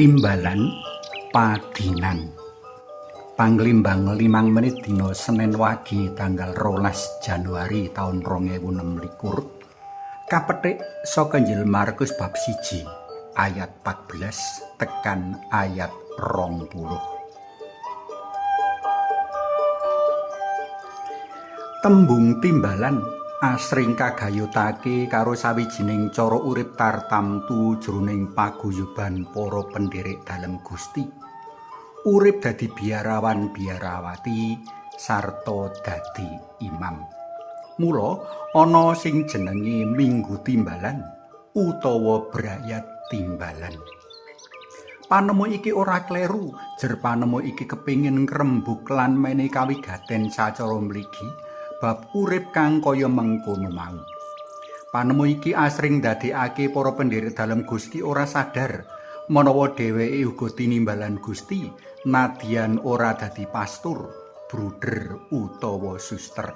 Timbalan Padinan. Panglimbang 5 menit dina Senin Wage tanggal 12 Januari taun 2026. Kapethik saka Injil Markus bab 1 ayat 14 tekan ayat 20. Tembung timbalan asring kagayutake karo sawijining cara urip tartamtu jroning paguyuban para pendherek dalem Gusti. Urip dadi biarawan biarawati sarta dadi imam. Mula ana sing jenenge Minggu Timbalan utawa Brayat Timbalan. Panemu iki ora kleru, jer panemu iki kepingin ngrembug lan menehi kawigaten sacara mligi bab urip kang kaya mengkono mau. Panemu iki asring ndadekake para pendherek dalem Gusti ora sadar menawa dheweke uga tinimbalan Gusti nadyan ora dadi pastur, bruder utawa suster.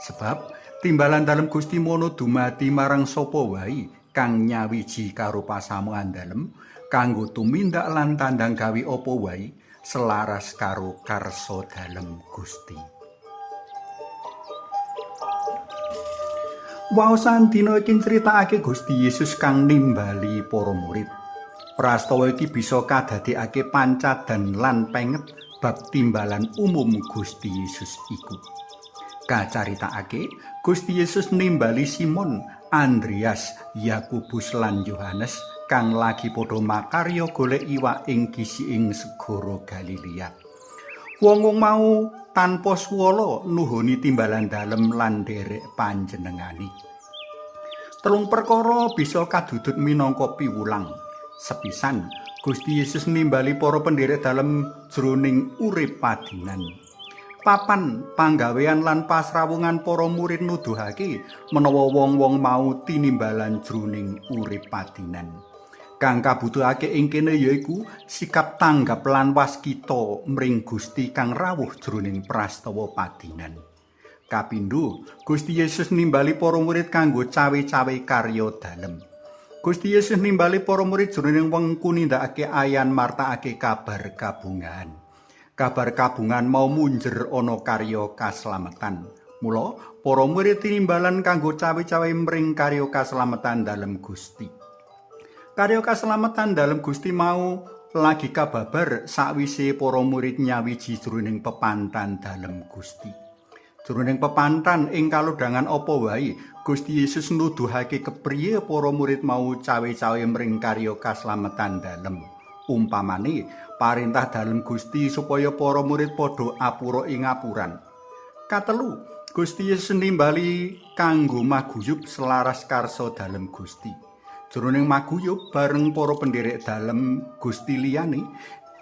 Sebab timbalan dalem Gusti mono dumadi marang sapa wae kang nyawiji karo pasamuan dalem kanggo tumindak lan tandang gawe apa wae selaras karo karsa dalem Gusti. Waosan dina iki nyritakake Gusti Yesus kang nimbali para murid. Prastawa iki bisa kadadekake pancadan lan penget bab timbalan umum Gusti Yesus iku. Kacaritakake Gusti Yesus nimbali Simon, Andreas, Yakobus lan Yohanes kang lagi padha makarya golek iwak ing gisiking segara Galilea. Wong-wong mau tanpa swala nuhuni timbalan dalem lan nderek panjenengane. Telung perkara bisa kadudut minangka piwulang. Sepisan, Gusti Yesus nimbali para pendherek dalem jroning urip padinan. Papan panggawean lan pasrawungan para murid nuduhake menawa wong-wong mau tinimbalan jroning urip padinan. Kang kabutuhake ing kene yaiku sikap tanggap lan waskita mring Gusti kang rawuh jroning prastawa padinan. Kapindho, Gusti Yesus nimbali para murid kanggo cawe-cawe karya dalem. Gusti Yesus nimbali para murid jroning wengku nindakake ayan martakake kabar kabungahan. Kabar kabungan mau munjer ana karya kaslametan. Mula para murid tinimbalan kanggo cawe-cawe mring karya kaslametan dalem Gusti. Karya kaslametan dalem Gusti mau lagi kababar sakwise para murid nyawiji jroning pepantan dalem Gusti. Jroning pepantan ing kalodhangan apa wae, Gusti Yesus nuduhake kepriye para murid mau cawe-cawe mring karya kaslametan dalem. Umpamane, parintah dalem Gusti supaya para murid padha apura ing ngapuran. Katelu, Gusti Yesus nimbali kanggo maguyub selaras karsa dalem Gusti. Jroning maguyub bareng para pendherek dalem Gusti liyane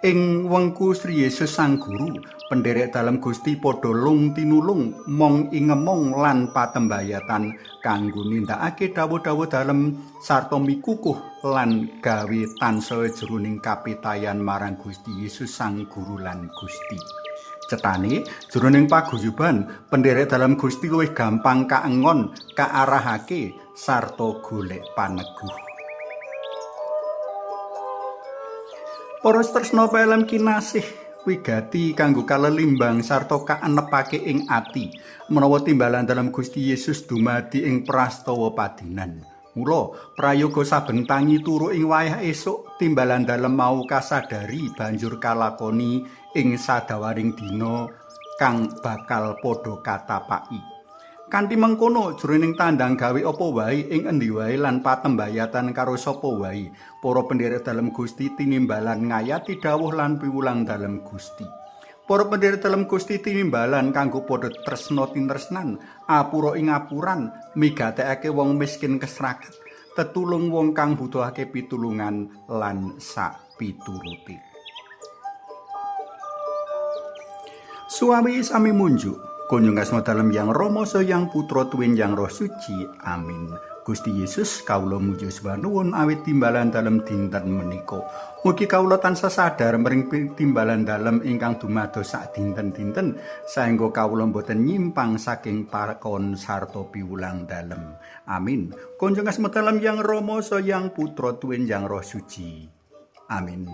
ing wengku Sri Yesus Sang Guru, pendherek dalem Gusti padha lung tinulung mong ingemong lan patembayatan kanggo nindakake dawuh-dawuh dalem sarta mikukuh lan gawe tansaya jroning kapitayan marang Gusti Yesus Sang Guru lan Gusti. Cetane jroning paguyuban pendherek dalem Gusti luwih gampang kaengon, kaarahake sarta golek paneguh. Para tresna pelem kinasih wigati kanggo kalelimbang sarta kaenepake ing ati menawa timbalan dalem Gusti Yesus dumadi ing prastawa padinan. Mula prayoga saben tangi turu ing wayah esuk timbalan dalem mau kasadari banjur kalakoni ing sadawaring dina kang bakal padha katapaki. Kanthi mengkono jroning tandang gawe apa wae ing endi wae lan patembayatan karo sapa wae, para pendherek dalem Gusti tinimbalan ngayati dawuh lan piwulang dalem Gusti. Para pendherek dalem Gusti tinimbalan kanggo padha tresna tinresnan, apura ing ngapuran, migatekake wong miskin kesrakat, tetulung wong kang butuhake pitulungan lan sak piturute. Suami sami munjuk. Kunjung asma dalem Yang Rama Yang Putra tuwin Yang Roh Suci. Amin. Gusti Yesus kawula muji nuwun awit timbalan dalem dinten menika. Mugi kawula tansah sadar mring timbalan dalem ingkang dumados sak dinten-dinten saengga kawula boten nyimpang saking pakon sarta piwulang dalem. Amin. Kunjung asma dalem Yang Rama Yang Putra tuwin Yang Roh Suci. Amin.